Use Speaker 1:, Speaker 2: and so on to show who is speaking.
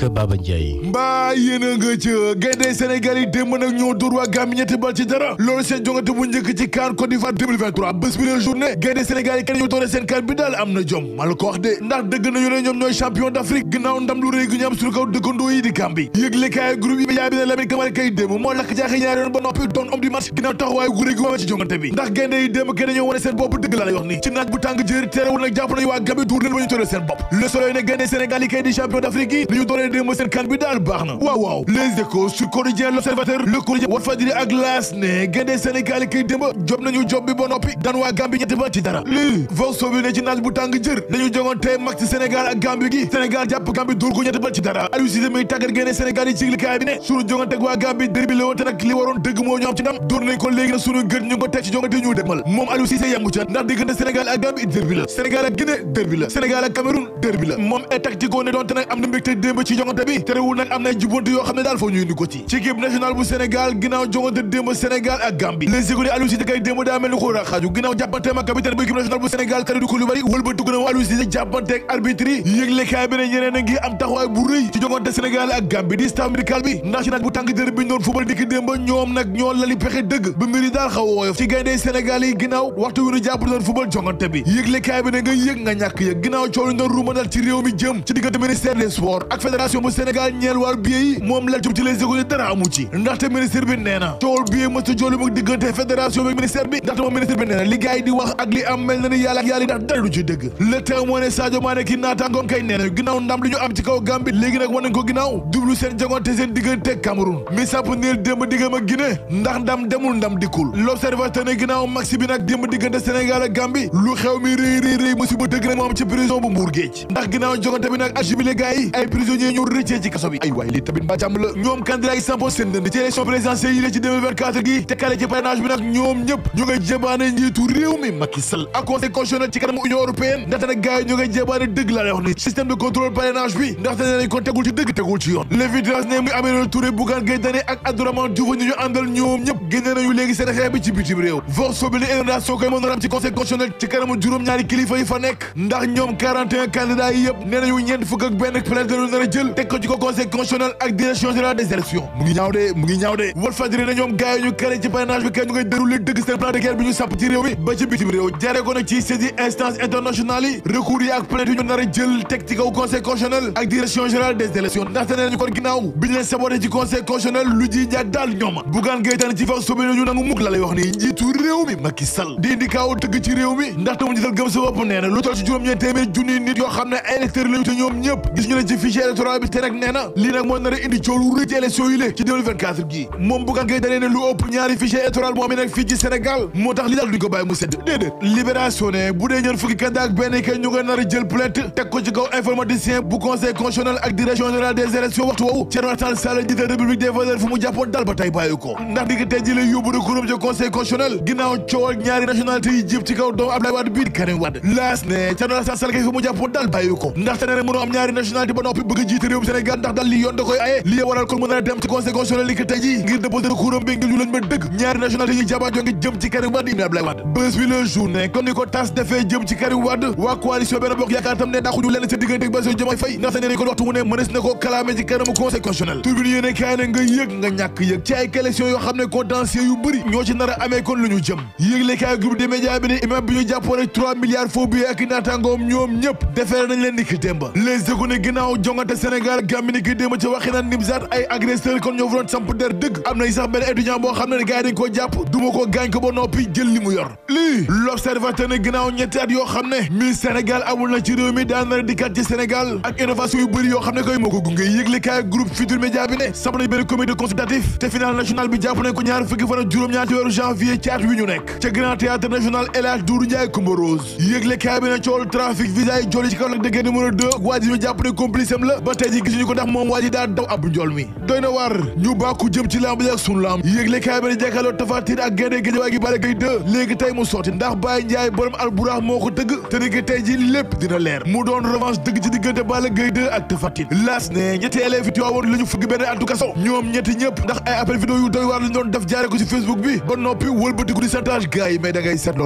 Speaker 1: ak Baba Ndiaye.
Speaker 2: mbaa yéen a nga ca gaynde Sénégal yi démb nag ñoo dóor waa Gambie ñetti bal ci dara loolu seen jongante bu njëkk ci CAN Côte d'Ivoire 2023 bés bi la journée gaynde Sénégal yi kenn ñu doore seen CAN bi daal am na jom maa la ko wax de ndax dëgg nañu ne ñoom ñooy champion d'Afrique ginnaaw ndam lu rëy gu ñu am suñu kaw dëkkandoo yi di Gambie yëgle kaay groupe yi média bi ne Lamine Camara kay démb moo lakk jaaxi ñaari yoon ba noppi doon homme du match ginnaaw taxawaay gu rëy gu am ci jongante bi ndax gaynde yi démb kenn ñoo wane seen bopp dëgg la lay wax ni ci naaj bu tàng jëri terewul nag jàpp nañu waa Gambie duur leen ba ñu toore seen bopp Le Soleil ne gaynde Sénégal yi kay di champion d'Afrique yi li ñu dooree démb seen CAN bi daal baax na waaw Les Échos Sud Quotidien L'Observateur Le Quotidien Walfadjri ak L'As ne gaynde Sénégal yi kay démb job nañu job bi ba noppi daan waa Gambie ñetti ba ci dara lii Vox Populi ne ci naaj bu tàng jër nañu jongante mag ci Sénégal ak Gambie gi Sénégal jàpp Gambie dóor ko ñetti ba ci dara Aliou Cissé muy tàggat gaynde Sénégal yi ci yëglekaay bi ne suñu jongante ak waa Gambie derby la woon te nag li waroon dëgg moo ñu am ci ndam dóor nañ ko léegi nag suñu gën ñu ngi ko teg ci jongante ñu dëgmal moom Aliou Cissé yamu ca ndax diggante Sénégal ak Gambie derby la Sénégal ak Guinée derby la Sénégal ak Cameroun derby la moom ay tactico ne doonte nag am na mbégte démb ci jongante bi terewul nag am na jubbantu yoo xam ne daal foo ñu indi ko ci équipe nationale bu Sénégal ginnaaw jongante démb Sénégal ak Gambie les écoles Aliou Cissé kay démb daa mel ni ko raxaaju ginnaaw jàppanteem ak capitaine bu équipe nationale bu Sénégal Kalidou Koulibaly wëlbatiku na Aliou Cissé jàppanteeg arbitre yi yëglekaay bi ne ñeneen a ngi am taxawaay bu rëy ci jongante Sénégal ak Gambie di staff médical bi ndax ci naaj bu tàng jër bi ñu doon football dikki démb ñoom nag ñoo lali pexe dëgg ba mbiri daal xaw a woyof ci gaynde Sénégal yi ginnaaw waxtu wi ñu jàpp doon football jongante bi yëglekaay bi ne nga yëg nga ñàkk yëg ginnaaw coow ñu doon ruumanal ci réew mi jëm ci diggante ministère des sports ak fédération bu Sénégal ñeel wàllu billet yi moom la jëm ci les écoles dara amu ci ndaxte ministère bi nee na coowal billet mësta joolu mu diggante fédération bi ministère bi ndaxte moom ministère bi nee na li gars yi di wax ak li am mel na ni yàlla ak yàlla ndax dara du ci dëgg le témoin ne Sadio Mané ki naataangoom kay nee na ginnaaw ndam li ñu am ci kaw Gambie léegi nag wan nañ ko ginnaaw dublu seen jongante seen diggante Cameroun mi sàpp neel démb diggam ak Guinée ndax ndam demul ndam dikkul l'observateur ne ginnaaw maxi bi nag démb diggante Sénégal ak Gambie lu xew mi rëy musiba dëgg nag moo am ci prison bu Mbour Géej ndax ginnaaw jongante bi nag ajubilé gars yi ay prisonniers ñu rëccee ci kaso bi ay waay lii tamit mbaa jàmm la ñoom candidat yi sampo seen dënd ci élection présidentielle yi la ci 2024 gi te kale ci parrainage bi nag ñoom ñëpp ñu ngay jébaane njiitu réew mi Macky Sall ak conseil constitutionnel ci kanamu union européenne ndaxte nag gars yi ñu ngay jébaane dëgg laa lay wax ni système de contrôle parrainage bi ndaxte ne nañ ko tegul ci dëgg tegul ci yoon l'évidence ne muy Aminata Touré Bougane Gueye Dany ak Abdourahmane Diouf ñu àndal ñoom ñëpp génne nañu léegi seen xeex bi ci bitim réew Vox Populi inondation koy mën a am ci conseil constitutionnel ci kanamu juróom-ñaari kilifa yi fa nekk ndax ñoom 41 candidats yi yëpp nee nañu ñeent fukk ak benn plainte lu nar a jël teg ko ci ko conseil constitutionnel ak direction générale des élections mu ngi ñaaw de Walfadjri na ñoom gars yi ñu kare ci parrainage bi kay ñu ngay déroulé dëgg seen plan de guerre bi ñu sàpp ci réew mi ba ci bitim réew jaaree ko nag ci saisie instance internationale yi recours yi ak plainte yi ñu nar a jël teg ci kaw conseil constitutionnel ak direction générale des élections ndaxte nee nañu kon ginnaaw bi ñu leen saboté ci conseil constitutionnel lu ji njaag daal ñooma Bougane Gueye Dany ci Vox Populi ñu nangu mukk la lay wax ni njiitu réew mi Macky Sall di indi kaaw tëgg ci réew mi ndaxte mu njiital gëm sa bopp nee na lu toll ci juróom-ñeent téeméer junni nit yoo xam ne ay électeurs lañu te ñoom ñëpp gis ñu leen ci fichier électoral bi te nag nee na lii nag moo nar a indi coow lu rëy ci élection yi lé ci 2024 gi moom Bougane Gueye Dany ne lu ëpp ñaari fichier électoral moo amee nag fii ci Sénégal moo tax li daal duñ ko bàyyi mu sedd déedéet libération ne bu dee ñeen fukki candidat ak benn kay ñu nga nar a jël plainte teg ko ci kaw informaticien bu conseil constitutionnel ak direction générale des élections waxtu woowu Thierno Alassane Sall njiite république des valeurs fu mu jàppoon dal ba tey bàyyi ko ndax di nga tey ji la yóbbu recours ci conseil constitutionnel ginnaaw coowal ñaari nationalité yi jëp ci kaw doomu Abdoulaye Wade bii Karim Wade laas ne Thierno Alassane Sall kay fu mu jàppoon dal bàyyi ko ndax te ne mënoo am ñaari nationalité ba noppi bëgg a jiite réewum Sénégal ndax dal li yoon da koy aye li waral kon mën a dem ci conseil constitutionnel li ko tey ji ngir déposer recours bi ngir ñu leen ma dëgg ñaari nationalité yi jabaat yoo ngi jëm ci Karim Wade ibn Abdoulaye Wade bés bi le journée comme ni ko tas defee jëm ci Karim Wade waa coalition Benno Bokk Yaakaar tam ne daaxuñu leen sa diggante ak Bassirou Diomaye Faye ndax te ne ko waxtu mu ne mënees na ko kalaame ci kanamu conseil constitutionnel turbine yéene kaay ne nga yëg nga ñàkk yëg ci ay élection yoo xam ne contentieux yu bëri ñoo ci nar a amee kon lu ñu jëm yëgle kaay groupe des médias bi ne imam bi ñu jàppoon ak 3 milliards faux billets ak naataangoom ñoom ñëpp defeere nañ leen ni ki démb les éco ne ginnaaw jongante Sénégal Gambie ni ki démb ci waxi naan Nimzaat ay agresseur kon ñoo fa doon samp der dëgg am na sax benn étudiant boo xam ne gars yi dañ koo jàpp duma ko gaañ ko ba noppi jël li mu yor lii l'observateur ne ginnaaw ñetti at yoo xam ne Miss Sénégal amul na ci réew mi daan na dikkaat ci Sénégal ak innovation yu bëri yoo xam ne koy moo ko gunge yëgle kaay groupe Futurs Médias bi ne samp nañ benn comité consultatif te final national bi jàpp nañ ko ñaar fukki fan ak juróom-ñaar ci weeru janvier ci at wi ñu nekk ca Grand Théâtre National El Hadji Doudou Ndiaye Coumba Rose yëgle kaay bi ne coowal trafic visa yi jolli ci kaw Lac de Guiers numéro 2 waa ji ñu jàpp ne complice am la ba tey ji gisuñu ko ndax moom waa ji daa daw ab njool mi doy na war ñu bàkku jëm ci lamb ji ak sunu lamb yëgle kaay bi ne jàkkaarloo Tapha Tine ak Gaynde Guédiawaye gi Balla Gaye 2 léegi tey mu sotti ndax Baye Ndiaye borom alburax moo ko tëgg te ni tey ji lépp dina leer mu doon revanche dëgg ci diggante Balla Gaye 2 ak Tapha Tine laas ne ñetti élèves yi Tivaouane la ñu fugg benn atu kaso ñoom ñetti ñëpp ndax ay appel vidéo yu doy waar lañu doon def jaare ko ci Facebook bi ba noppi wëlbatiku di chantage gars yi mais da ngay seet lool